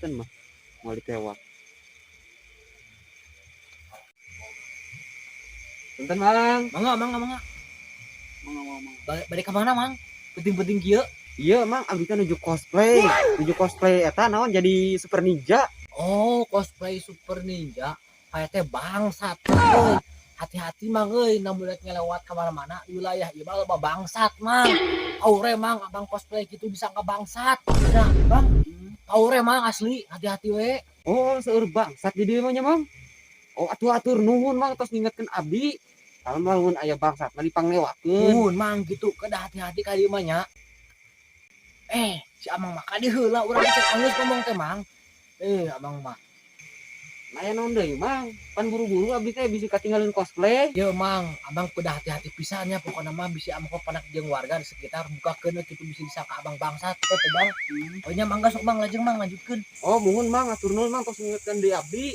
Kan mah moal ditewak. Punten, Mang. Mangga, mangga, mangga. Mangga, mangga, mangga. Balik, balik ke mana, Mang? Penting-penting kieu. Iya, Mang, abdi teh nuju cosplay. Nuju cosplay eta naon, jadi super ninja. Oh, cosplay super ninja. Kayak teh bangsat euy. Hati-hati, Mang, euy, namun lihat ngelewat ke mana-mana wilayah ieu mah loba bangsat, Mang. Aure, Mang, abang cosplay gitu bisa ke bangsat. Nah, Bang, aure, Mang, asli, hati-hati we. Oh, seueur bangsat di dieu mah nya, Mang. Oh, atuh atur nuhun, Mang, tos ngingetkeun abdi. Kalau lamun aya bangsat mah dipanglewakeun. Nuhun, Mang, gitu, kedah hati-hati ka dieu mah nya. Eh, si Amang mah kadi heula urang cek anggeus ngomong teh, Mang. Eh, Abang mah. Nah, aya naon deui, Mang? Pan buru-buru abdi teh bisi katinggalin cosplay. Ye, Mang, Abang kudu hati-hati pisan nya, pokokna mah bisi amang panak jeung warga di sekitar bukakeun we kitu, bisi disangka abang bangsat teh, Bang. Oh nya, mangga sok, Bang, lajeng, Mang, lanjutkeun. Oh, muhun, Mang, atur nuhun, Mang, tos ngingetkeun deui abdi.